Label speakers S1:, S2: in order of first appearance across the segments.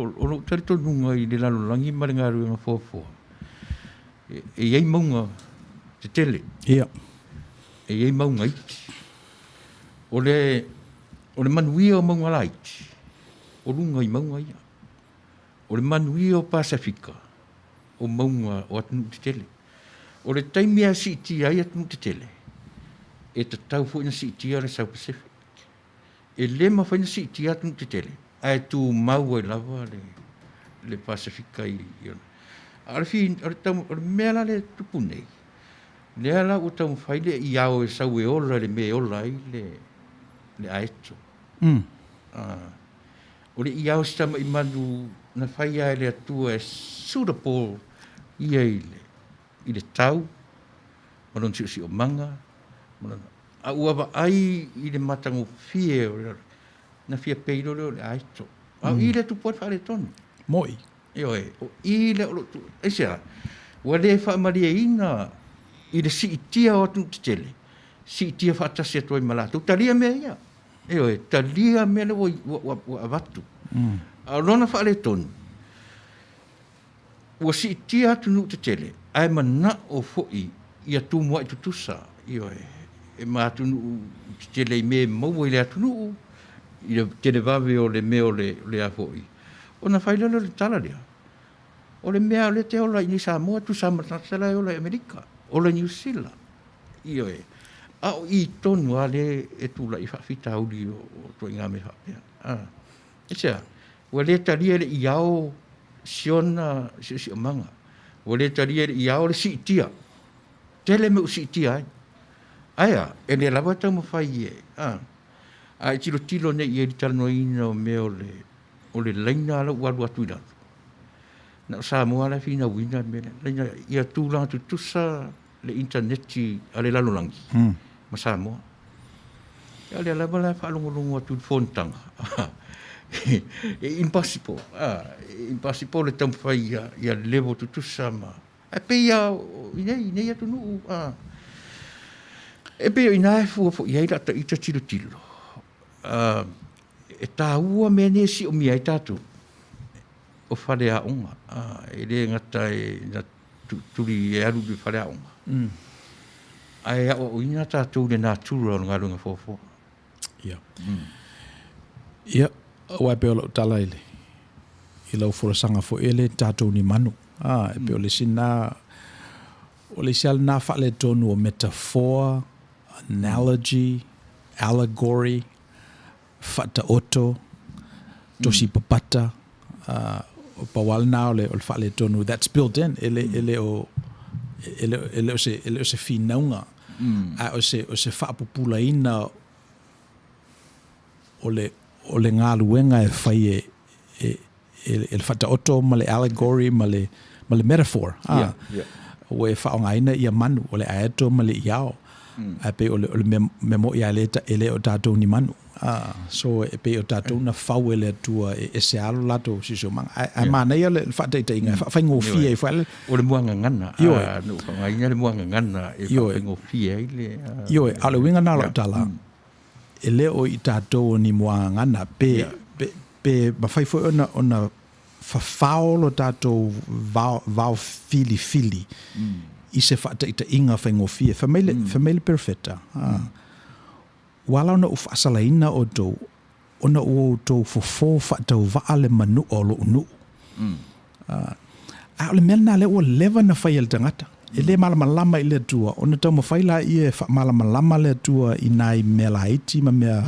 S1: O lou talitonuga i le lalolagi ma le galuega foafoa, e i ai mauga tetele.
S2: Ia.
S1: E i ai mauga iti. O le, o le manuia o mauga laiti, o luga i mauga ia. O le manuia o Pasefika, o mauga o atunuu tetele. O le taimi lava e siitia ai atunuu tetele, e tatau foi ona siitia le South Pacific. E le mafai ona siitia atunuu tetele ae tumau ai lava le Pasefika i ona. A o le fi, o le tau, o le mea la lea e tupu nei, lea la ua taumafai le iao e sau e ola i le mea e ola ai le le aeto. O le iao si tamai manu na faia e le Atua e suitable ia i le i le tau ma lona siosiomaga ma lona a ua vaai i le matagofie o le na fia pei loa lea o le aito. A o i lea e tupu ai le faaletonu.
S2: Mo'i.
S1: Ioe, o i lea o lo o tu. Aisea? Ua le faamalieina i le siitia o atunuu tetele, siitia faatasi atu ai ma latou. Talia mea ia. Ioe, talia mea lea ua, ua, ua avatu. A o lona faaletonu, Ua siitia atunuu tetele ae manao foi ia tumuai tutusa, ioe, ma atunuu tetele i mea e maua i le atunuu, i le televave o le mea o le a foi, ona fai loa lea o le tala lea, o le mea lava o lea e te ola i inei i Samoa e tutusa lava ma le tagata la e ola i Amerika, ola i Niu Sila, ioe. A o i tonu lava lea e tulai ai faafitauli o ituaiga mea faapea. Aisea? Ua le talia e le iao siona siosiomaga. Ua le talia e le iao le siitia. Tele mea ua siitia ai. Ae a, e le lava taumafai e, a, a e tilotilo nei i ai i le talanoaina o mea o le, o le laina la ua alu atu i lalo. Na o Samoa la e finauina le mea lea. Laina, ia tulaga tutusa le initaneti a le lalolagi ma Samoa. Ia o lea lava la e faalogologo atu i le fonotaga, e impossible, e impossible le taumafai ia, ia level tutusa ma, ae pei lava i nei, i nei atunuu, e pei o i ina e fua foi i ai la ita tilotilo, e taua mea nei e siomia ai tatou, o faleaoga, e le gata e na tuli e alu i le faleaoga, ae aoaoina tatou i le natura o le galuega foafoa.
S2: Ia. Ia, aua e pei o lau tala i le i lau folasaga foi e le tatou ni manu. A, e pei o le isi lena, o le isi lava lena faaletonu o metaphor, analogy, allegory, faataoto, tosi papata, o pau lava lena o le faaletonu, that's built in, e le, e le o, e le, e le o se, e le o se finauga, a o se, o se faapupulaina o le, o le galuega e fai e, e, e, e le faataoto ma le allegory ma le, ma le metaphor. Ah, yeah, yeah. Ua e faaaogaina ia manu, o le aeto ma le iao. Ae pei o le, o le mea, mea mo'i lava e le, e le o tatou ni manu. Ah, so e pei o tatou na fau e le Atua e ese lava lo latou siosiomaga. Ae, ae manaia le faataitaiga e faafaigofie ai foi le.
S1: O le muagagana,
S2: Ioe.
S1: ah, na ou faaaogaina le muagagana e faafaigofie ai le.
S2: Ioe, a o le uiga lena o lau tala, e le o i tatou o ni muagagana, pe, pe, pe mafai foi ona, ona fafao lo tatou vao, vao filifili i se faataitaiga faigofie. Fai mai le, fai mai le Perofeta, Ua ala ona ou faasalaina outou, ona ua outou fofo faatauvaa le manua o lou nuu. A o le mea lena lea ua leva ona fai e le tagata, e le malamalama i le Atua, ona taumafai laia e faamalamalama le Atua i nai mea laiti ma mea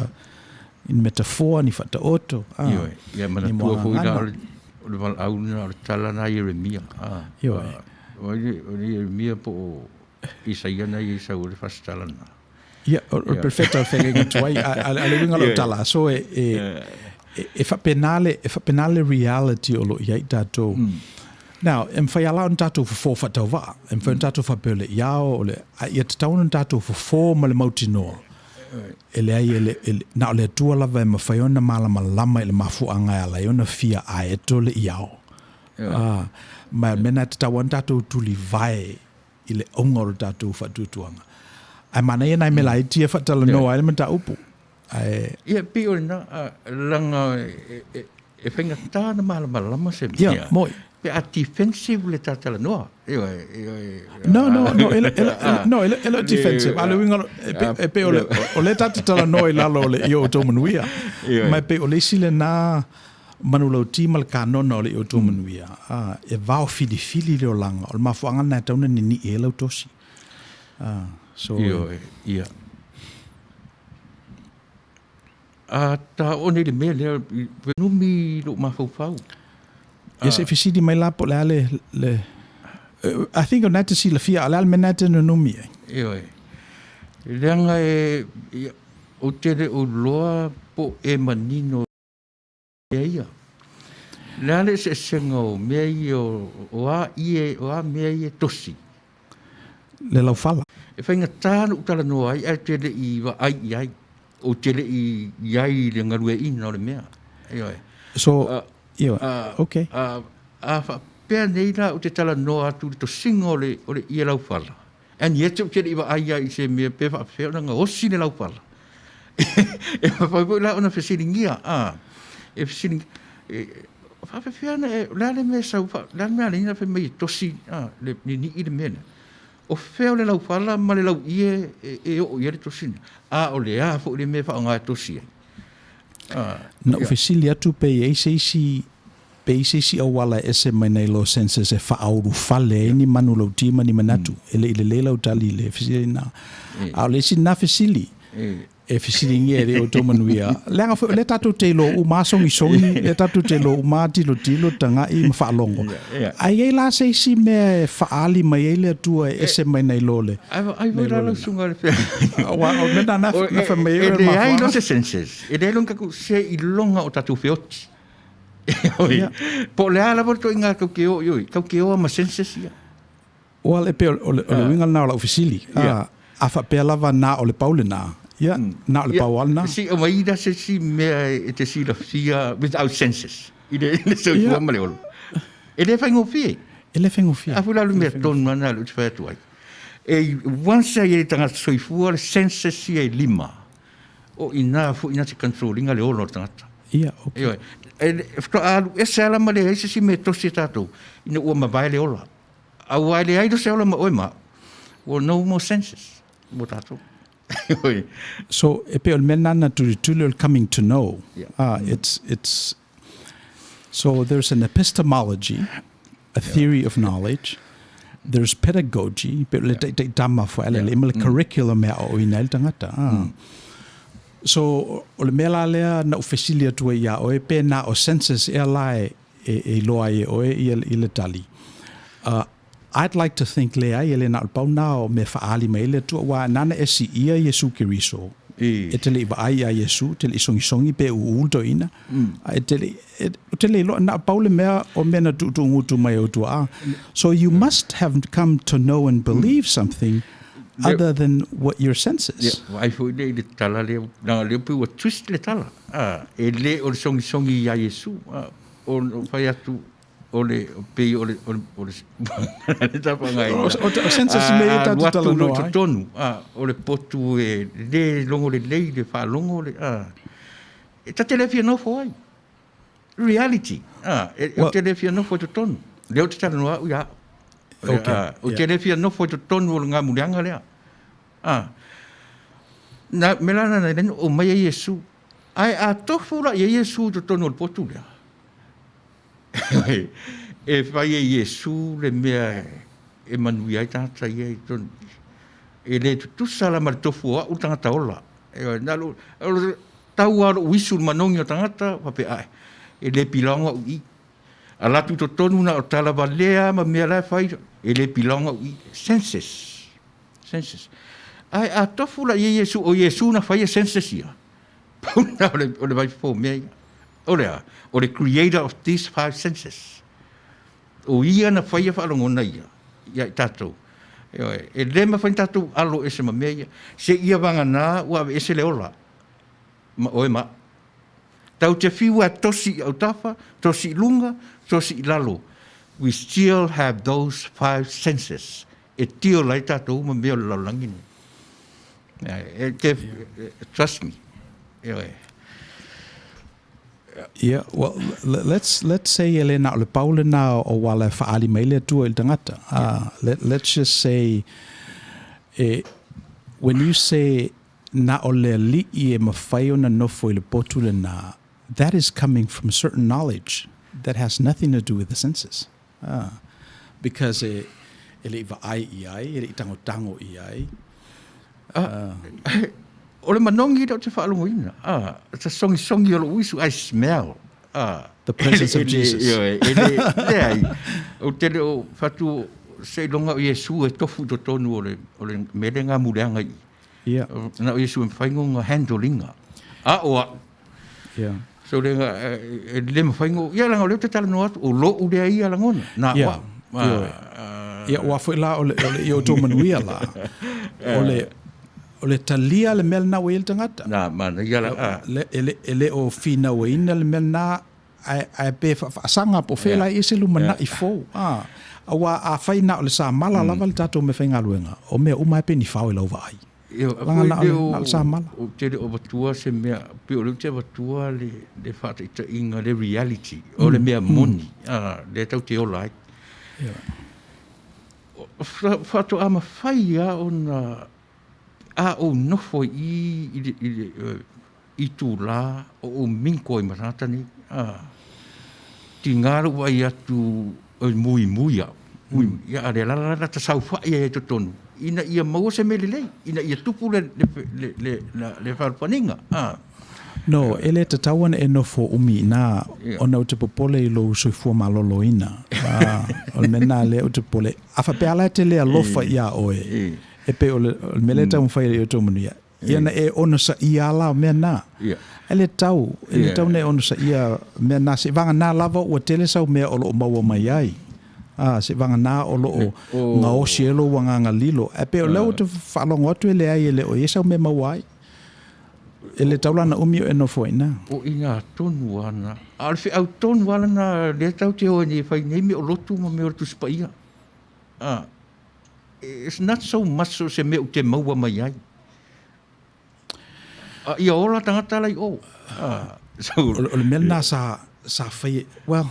S2: i ni metafoa, ni faataoto,
S1: a, Ioe, ia
S2: ni
S1: manatua foi la
S2: muagagana.
S1: o le, o le valaau lena, o le tala lena a Ieremia. A,
S2: Ioe.
S1: o le Ieremia po o Isaia na ia i sau ai le faasetala lena.
S2: Ia, o le perfecta o le feagaiga tuai, a o le uiga o lau tala, so e, e, e faapena le, e faapena le reality o lo o i ai tatou. Now, e mafai lava la ona tatou fofo faatauvaa, e mafai ona tatou faapea o le iao, o le, a ia tatau ona tatou fofo ma le mautinoa, e leai, e le, e, na o le Atua lava e mafai ona malamalama i le mafuaaga e ala ai ona fia aeto le iao. Ah, ma o le mea lena e tatau ona tatou tulivae i le auga o le tatou faatuatuaga. Ae manaia nai mea laiti ia faatalanoa ai le mataupu. Ae
S1: Ia, pei o lena, leaga E faigata ona malamalama se mea.
S2: Ia, moi.
S1: Pe a defensive le ta talanoa. Ioe, ioe.
S2: No, no, no, e, e, no, e, e le defensive. A le uiga, e, e pei o le, o le ta te talanoa i lalo o le i o outou manuia. Ma e pei o le isi lena manulauti ma le kanona o le i outou manuia. Ah, e vao filifili le olaga. O le mafuaaga lena e tatau ona ninii ai lau tosi. Ah, so.
S1: Ioe, ia. A ta oo nei i le mea lea, ua numi lou mafaufau.
S2: Ia se i fesili mai la po o le a le, le I think o lena e te silafia, a o le a le mea lena e te nunumi ai?
S1: Ioe. Leaga e, ia, ou te le o iloa po o e manino mea ia. O le a le eseesega o mea ia o a ie, o a mea ia e tosi?
S2: Le laufala.
S1: E faigata ona ou talanoa ai ae ou te le i vaai i ai, ou te le i i ai i le galueaiina o le mea. Ioe.
S2: So, ioe, okay.
S1: A faapea nei la ou te talanoa atu i le tosiga o le, o le ie laufala, And yet ou te le i vaai lava i se mea pe faapefea ona gaosi le laupala. E mafai foi la ona fesiligia, a, e fesiligia, e, faapefea ona e, o le a le mea e sau, o le a le mea a alii fai mai e tosi, a, le ninii le mea lea. O fea o le laufala ma le lauie e, e oo i ai le tosiga? A o le a foi le mea e faaaoga e tosi ai?
S2: A, Na ou fesili atu pe i ai se isi Pe i se isi auala e ese mai nai lo senses e faaulufale ai ni manulauti ma ni manatu. E le i lelei lau tali i le fesili lena. A o le isi lena fesili e fesiligia e le outou manuia, leaga foi o lea tatou te iloa uma lava sogisogi, lea tatou te iloa uma lava tilotilo, tagai ma faalogo. Ae i ai la se isi mea e faaali mai ai le Atua e ese mai nai lo le.
S1: Ai ai foi la lau susuga i le feagaiga.
S2: Aua o le mea lena na fai mai ai
S1: o le mafuaaga. E leai loa se senses, e leai loa ni tatou seiloga o tatou feoti. Oi, po o le a lava le ituaiga tou te o i oi, tou te o ma senses ia.
S2: Well, e pei o le uiga lena o lau fesili. A faapea lava na o le pau lena, ia, na o le pau lava lena.
S1: Se i aumai la se isi mea e te silafia without senses i le soifua ma le ola. E le faigofie.
S2: E le faigofie.
S1: A foi la o le mea tonu lava lena ou te fai atu ai. E once e i ai le tagata soifua le senses ia e lima, O i ina foi na te control ina le ola o le tagata.
S2: Ia, okay.
S1: Ioe. E faatoa alu ese lava ma leai se isi mea e tosi e tatou, ina ua mavae le ola. Aua e leai loa se ola ma oe ma au, ua no more senses mo tatou.
S2: Ioe. So, e pei o le mea lena na tulituli o le coming to know. Yeah. It's, it's, so there's an epistemology, a theory of knowledge, there's pedagogy, pe le taitaitama foi ala le ma le curriculum e aoaoina ai le tagata. So, o le mea la lea na ou fesili atu ai iā oe, pe na o senses ea la e, e, e iloa ai e oe ia, ia le tali. I'd like to think leai e le na o le pau na o mea faaali mai ai le Atua, aua nāna e siia Iesu Keriso, e te le i vaai iā Iesu, e te le i sogisogi pe ūū le toeaina, a e te le i, ou te le iloa, na o pau le mea o mea na tuutuugutu mai e ou tuaa. So you must have come to know and believe something other than what your senses.
S1: Ia, vaai foi lea i le tala lea, leaga lea pei ua twist le tala, e le o le sogisogi iā Iesu, o fai atu, o le pei o le o le o le le tapagaina.
S2: O senses mea ia tatou talanoa ai.
S1: Totonu, o le potu e le logo lelei le faalogo le e ta te le fia nofo ai. Reality, e te le fia nofo i totonu. Lea ou te talanoa au ia au.
S2: Okay.
S1: Ou te le fia nofo i totonu o le gamuliaga lea. Na, me la na na o mai ai Iesu. Ae a tofu la ia Iesu i totonu o le potu lea. E fai e Iesu le mea e manuia ai tagata ia i totonu. E le tutusa la ma le tofu o au le tagata ola. E, na lo, tau a lou isu le manogi o tagata, faapea, ae, e le pilaoga au i. Ala atu i totonu na o tala valea ma mea la e fai, e le pilaoga au i. Senses. Senses. Ae a tofu la ia Iesu, o Iesu na faia senses ia. Pau lena o le, o le vaifofo o mea ia. O le a? O le creator of these five senses. O ia na faia faalogona ia, ia i tatou. Ioe, e le mafai ona tatou alo ese ma mea ia. Se ia vagana ua aveese le ola ma oe ma au. Tau te whiu a tosi i autafa, tosi i lunga, tosi i lalo. We still have those five senses e tiola ai tatou ma mea o le lalolagi nei. E, te, trust me. Ioe.
S2: Yeah, well, let's, let's say e le na o le pau lena o ala e faaali mai le Atua i le tagata. Let's just say, e, when you say na o le alii e mafai ona nofo i le potu lena, that is coming from certain knowledge that has nothing to do with the senses. Because e, e le i vaai i ai, e le i tangotango i ai.
S1: O le manogi lea ou te faalogoina, sa sogisogi o lou uisu, I smell.
S2: The presence of Jesus.
S1: E le, leai, ou te le o fatu seiloga o Iesu e tofu i totonu o le, o le mea lea gamuleaga i i.
S2: Yeah.
S1: Na o Iesu e mafai ona handle ina. A o au.
S2: Yeah.
S1: So le e le mafai ona, ia leaga o lea ou te talanoa atu, o lou lea ia lagona, na o au.
S2: Ia, aua foi la o le, o le i outou manuia la. O le, o le talia le mea lena ua i ai le tagata.
S1: Na, manaia la.
S2: Le, e, le, e le o finauina le mea lena, ae, ae pe faafaasaga po o fea la e i ai se lumanai fou. A, aua afai na o le samala lava le tatou meafaigaluega, o mea uma lava e penifao i lau vaai. Leaga na o le samala.
S1: Ou te le o avatua se mea, pei o lea ou te avatua le, le faataitaiga, le reality, o le mea moni, lea tatou te ola ai. Faatoa mafai lava ona a ou nofo i i i le, i le itulā o ou minko ai ma tagata nei, tiga lou vaai atu e muimui au, muimui, ia a le alaala la ta saofai ai i totonu ina ia maua se mea lelei, ina ia tupu le, le, le, le, le, le fealofaniga.
S2: No, e le tatau ona e nofo umi i ina, ona ou te popole i lou soifua maloloina. O le mea lena lea ou te popole. A faapea la e te le alofa iā oe, e pei o le mea lea e taumafai ai i outou manuia, ia na e onosaia lava la o mea na. E le tatau, e le tatau ona e onosaia mea na, seiavagana lava ua tele sau mea o lo o maua mai ai. A, seiavagana o lo o gaosi ai lou agaga lilo. Ae pei o lea ou te faalogo atu e leai e le o i ai sau mea e maua ai. E le tatau la ona umi o e nofo ai i ina.
S1: O i ina tonu lava lena. A o le feau tonu lava lena lea tatou te o ai nei e fai nei mea o lotu ma mea o le Tusi Paia. A, it's not so much o se mea ou te maua mai ai. A ia ola tagata la i o.
S2: A, so, o le mea lena sa, sa fai, well,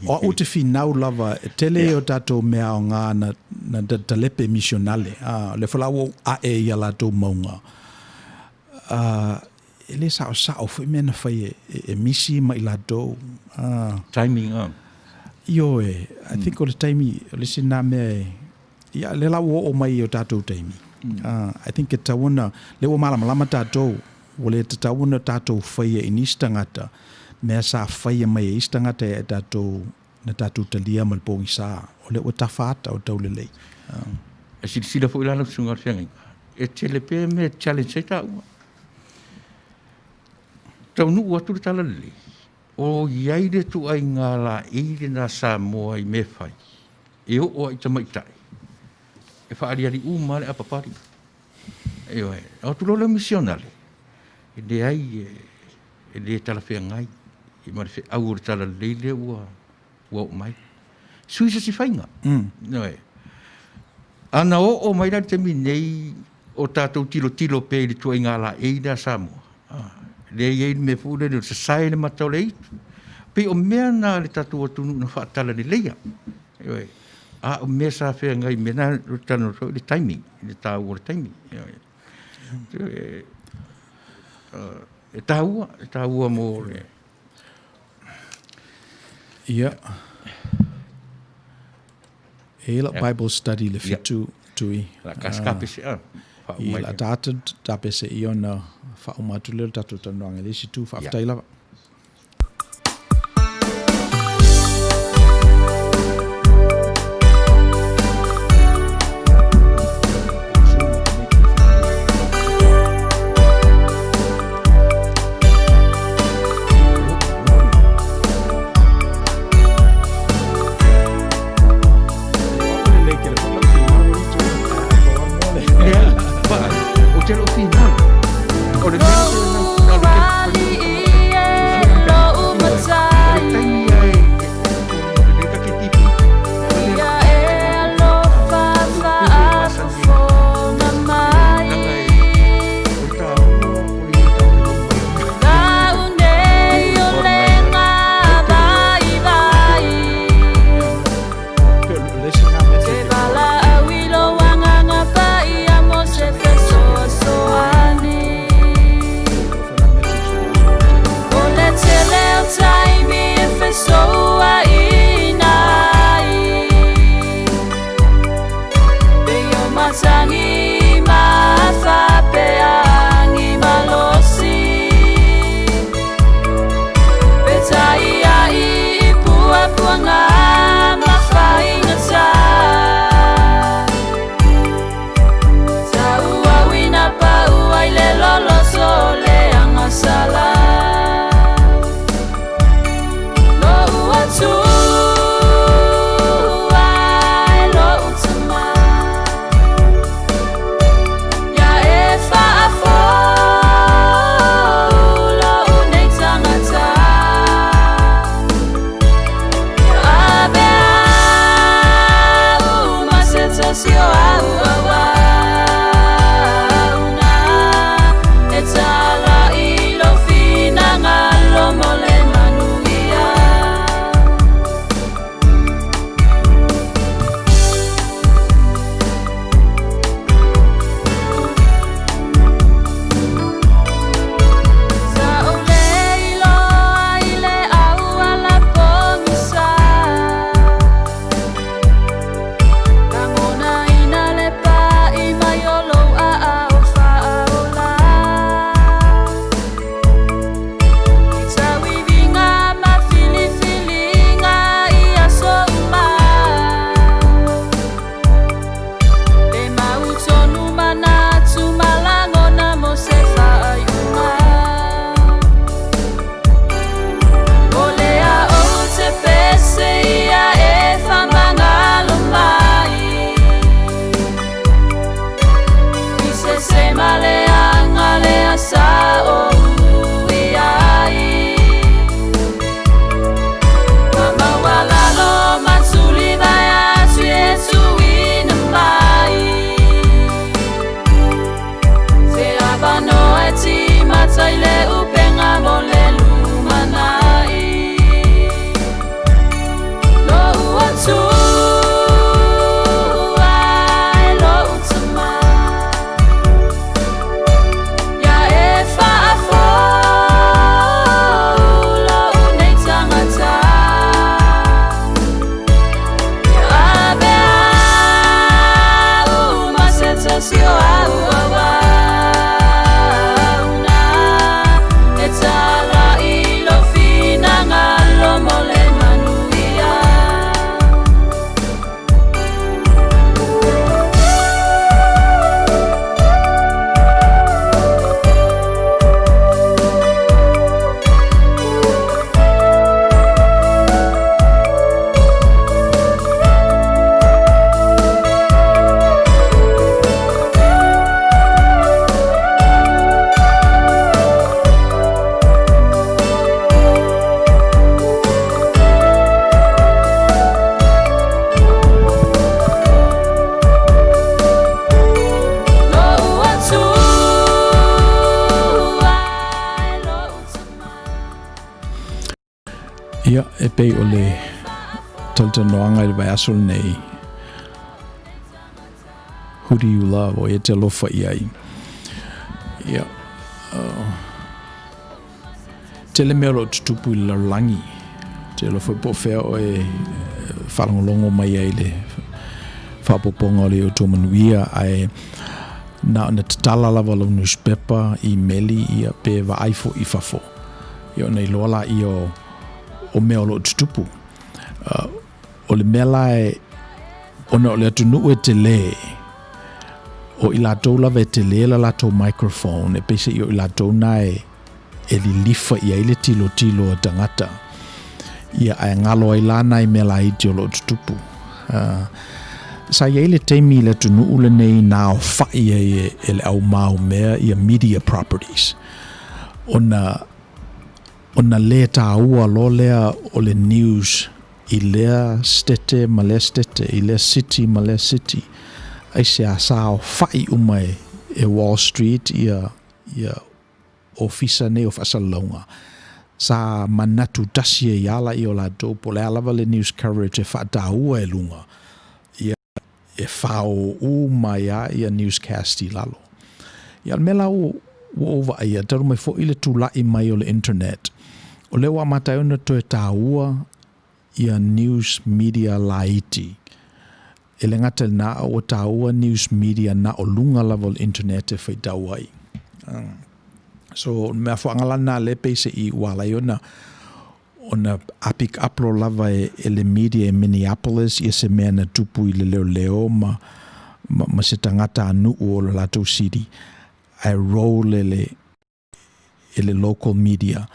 S2: o au te finau lava, e tele yeah. o tatou mea aoga na, na talepe misionale. A, o le foi la ua ou a'e i a latou mauga. A, e le saosao foi mea na fai e, e, e misi ma i latou.
S1: A, Timing, ah.
S2: Ioe, I think o le taimi, o le isi lena mea e, ia, lea la ua oo mai i o tatou taimi. I think e tatau ona, lea ua malamalama tatou, ua le tatau ona tatou faia i nisi tagata mea sa faia mai e isi tagata ia i tatou, na tatou talia ma le pogisa, o lea ua tafa ata o taulelei.
S1: E silasila foi la lau susuga i le feagaiga, e tele pea mea e challenge ai taua. Taunuu atu le talalelei, O i ai le ituaiga laei lena Samoa i mea fai, e oo lava i tamaitai, e faaaliali uma lava le apapali. Ioe, o atu loa lea o misionale, e leai, e le talafeagai ma le feau o le talalelei lea ua oo mai. Sui se isi faiga. Ioe. Ana oo mai la i le taimi nei o tatou tilotilo pea i le ituaiga laei lea a Samoa, lea e i ai le mea foi lele o le sasae i le mata o le aitu. Pei o mea na a le tatou atunuu na faatalaleia. Ioe. A o mea sa feagai mea na o le talanoa atu ai le timing, le taua o le taimi. Ioe. E taua, e taua mo le
S2: Ia. E i ai lau Bible study le 7 Tui.
S1: La kasi ka pese a.
S2: I la ta ta pese i ona faauma atu lea o le tatou talanoaga i le isi itu. Faafetai lava. talatalanoaga i le vaiaso lenei, Who do you love? O ai e te alofa i ai. Ia, tele mea o lo o tutupu i le lalolagi. Te iloa foi po o fea oe e faalogologo mai ai i le faaopoopoga o le outou manuia, ae na ona tatala lava lau newspaper, imeli, ia, pe vaai foi i fafo, ia ona iloa laia o, o mea o lo o tutupu. O le mea la e, ona o le atunuu e telē, o i latou lava e telē la latou microphone, e peiseai o i latou na e, e lilifa i ai le tilotilo a tagata. Ia, ae galo ai la nai mea laiti o lo o tutupu. Sa i ai le taimi i le atunuu lenei na aofai ai e, e le au maumea ia media properties, ona Ona lē tāua loa lea o le news i lea setete ma lea setete, i lea city ma lea city, aisea sa aofa'i uma e e Wall Street ia ia ofisa nei o faasalalauga, sa manatu tasi ai a laia o latou po o le a lava le news coverage e faataua e luga, ia e fao uma ai lava ia newscast i lalo. Ia o le mea la ua ou vaaia, talu mai foi le tula'i mai o le internet, o lea ua amata ai ona toe taua ia news media laiti. E le gata i lena, a ua taua news media na o luga lava o le internet e faitau ai. So, o le mafuaaga la lena lea pei se i ua ala ai ona ona apikaplo lava e, e le media i Minneapolis ia se mea na tupu i le leoleo ma, ma, ma se tagata a nuu o le latou city, ae roll e le, e le local media,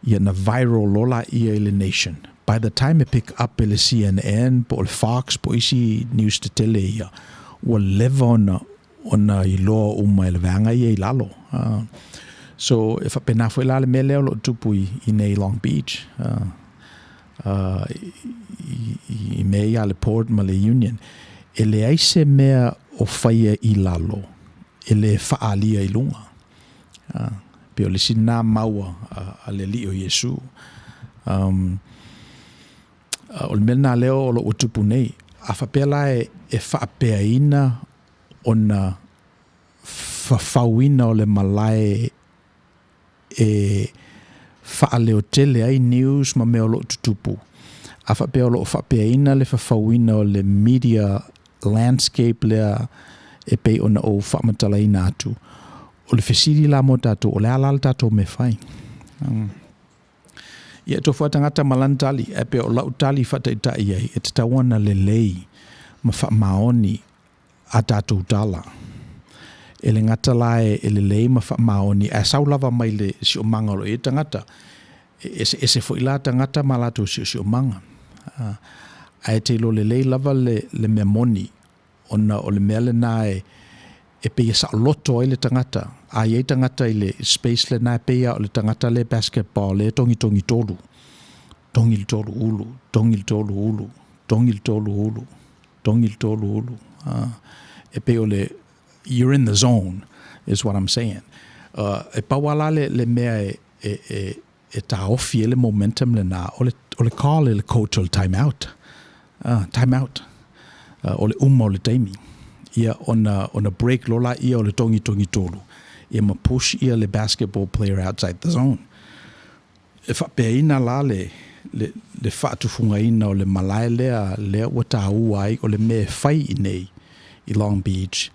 S2: ia na viral loa laia i le nation. By the time e pick up e le CNN po o le Fox po o isi news tetele ia, ua leva ona, ona iloa uma e le vaega ia i lalo. So e faapena foi la le mea lea o lo o tupu i, i nei Long Beach, i, i, i mea ia a le Port ma le Union. E leai se mea o faia i lalo e le faaalia i luga. Pei o le isi lena mau a, a, a le Alii o Iesu. Um, o le mea lena lea o lo o ua tupu nei. A faapea la e, e faapeaina ona fafauina o le malae e faaleotele ai news ma mea o lo o tutupu. A faapea o lo o faapeaina le fafauina o le media landscape lea e pei ona ou faamatalaina atu, o le fesili la mo tatou, o le a la le tatou mea fai? Ia, e tofu lava tagata ma lana tali, ae pei o lau tali faataitai ai, e tatau ona lelei ma faamaoni a tatou tala. E le gata la e lelei ma faamaoni, ae sau lava mai le siosiomaga o lo o i ai tagata. E eseese foi la tagata ma latou siosiomaga. Ae te iloa lelei lava le, le mea moni, ona o le mea lena e, e pei e saoloto ai le tagata. A i ai tagata i le space lena e pei lava o le tagata lea basketball lea e togitogi tolu, togi le tolu ulu, togi le tolu ulu, togi le tolu ulu. Togi le tolu ulu. E pei o le, you're in the zone, is what I'm saying. E pau lava la le, le mea e, e, e, e taofi ai le momentum lena, o le, o le call e le coach o le time out. Time out. O le uma o le taimi. Ia, ona, ona break loa laia o le togitogi tolu, ia ma push ia le basketball player outside the zone. E faapeaina la le, le, le faatufugaina o le malae lea, lea ua taua ai o le mea e fai i nei i Long Beach,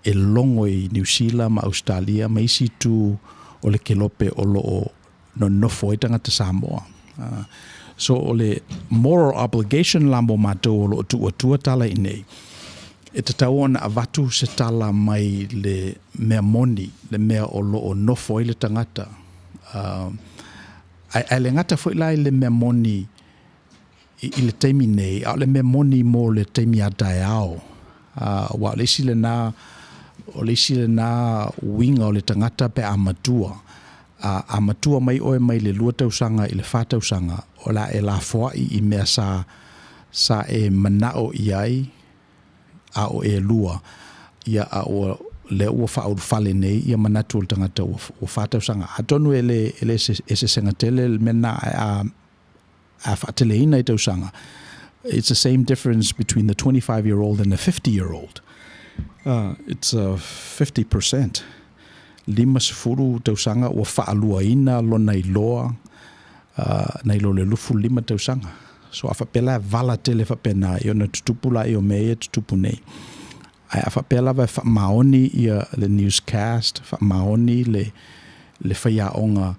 S2: e logo i Niu Sila ma Ausetalia ma isi itu o le kelope o lo o nonofo ai tagata Samoa. So o le moral obligation la mo matou o lo o tuu atua tala i nei, e tatau ona avatu se tala mai le mea moni, le mea o lo o nofo ai le tagata. Ae le gata foi la i le mea moni i le taimi nei, a o le mea moni mo le taimi a taeao. Aua o le isi lena, o le isi lena uiga o le tagata pe a matua. A matua mai oe mai le 2 tausaga i le 4 tausaga, o le a e lafoai i mea sa, sa e manao i ai, a o elua, ia, a ua, lea ua faaulufale nei ia manatu o le tagata ua, ua fa tausaga. Atonu e le, e le eseesega tele le mea lena, ae a, a faateleina i tausaga, It's the same difference between the 25 year old and the 50 year old. It's 50%. 50 tausaga ua faaluaina lona iloa nai lo le 25 tausaga. So a faapea la e vala tele faapena, ia ona tutupu laia o mea ia e tutupu nei. Ae a faapea lava e faamaoni ia le newscast, faamaoni le le faiaoga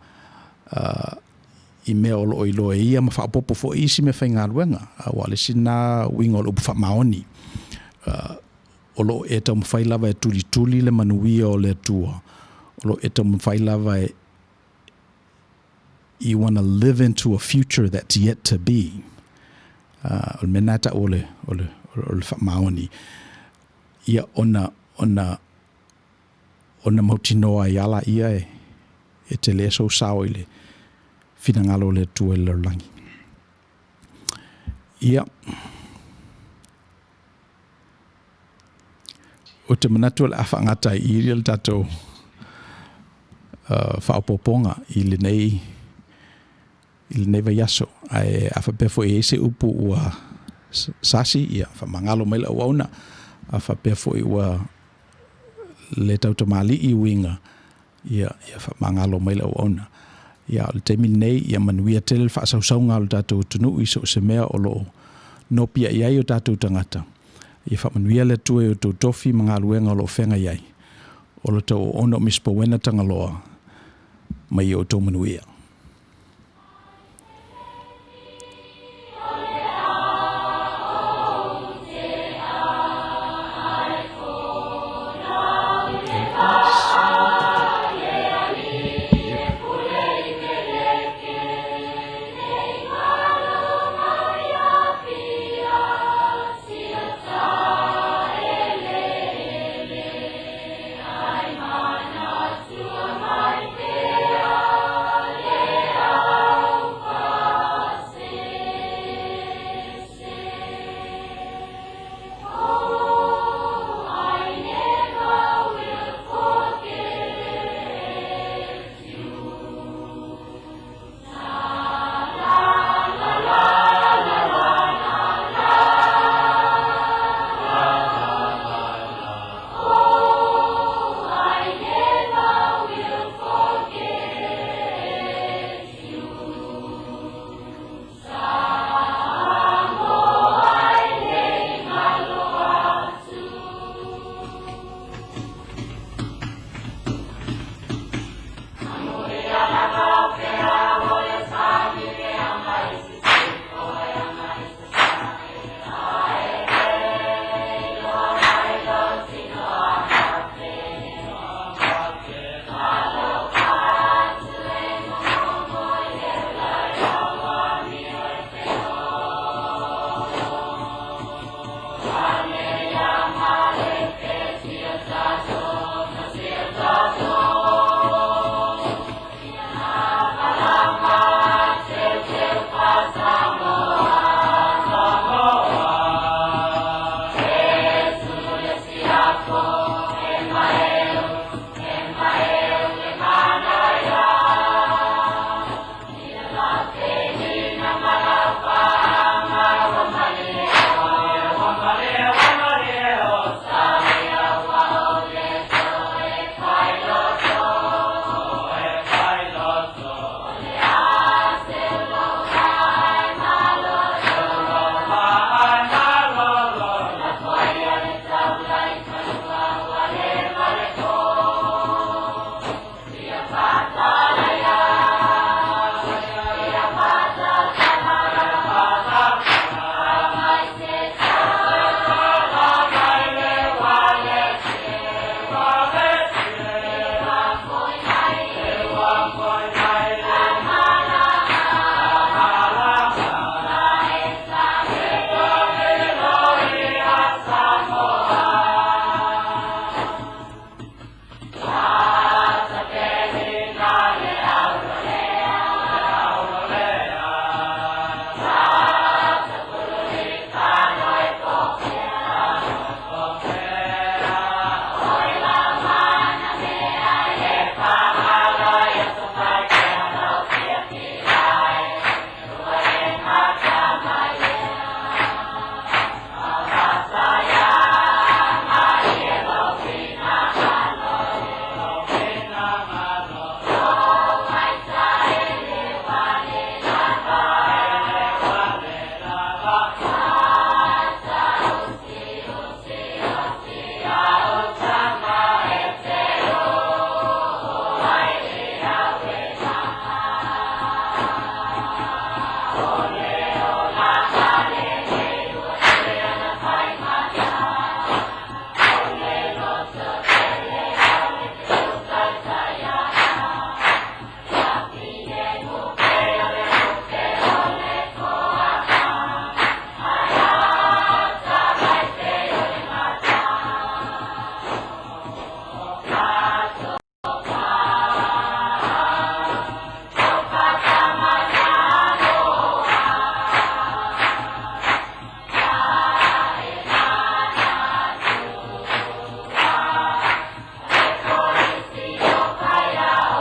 S2: i mea o lo o iloa e ia ma faaopoopo foi i isi meafaigaluega, aua o le isi lena uiga o le upu faamaoni. O lo o e taumafai lava e tulituli le manuia o le Atua, o lo o e taumafai lava e you wanna live into a future that's yet to be. O le mea lena e tau o le, o le, o le faamaoni. Ia ona, ona, ona mautinoa ai lava laia e, e tele sou sao i le finagalo o le Atua i le lalolagi. Ia. Ou te manatu o le a faagata ai i i le tatou faaopoopoga i lenei i lenei vaiaso. Ae a faapea foi e i ai se upu ua sasi, ia faamagalo mai le auauna. A faapea foi ua le tautamalii uiga, ia, ia faamagalo mai le auauna. Ia, o le taimi lenei, ia manuia tele le faasausauga a lo tatou atunuu i so o se mea o lo o nopiai ai o tatou tagata. Ia faamanuia le Atua i o outou tofi ma galuega o lo o feagai ai. O lo outou auauna o Miss Powena Tagaloa, ma ia outou manuia.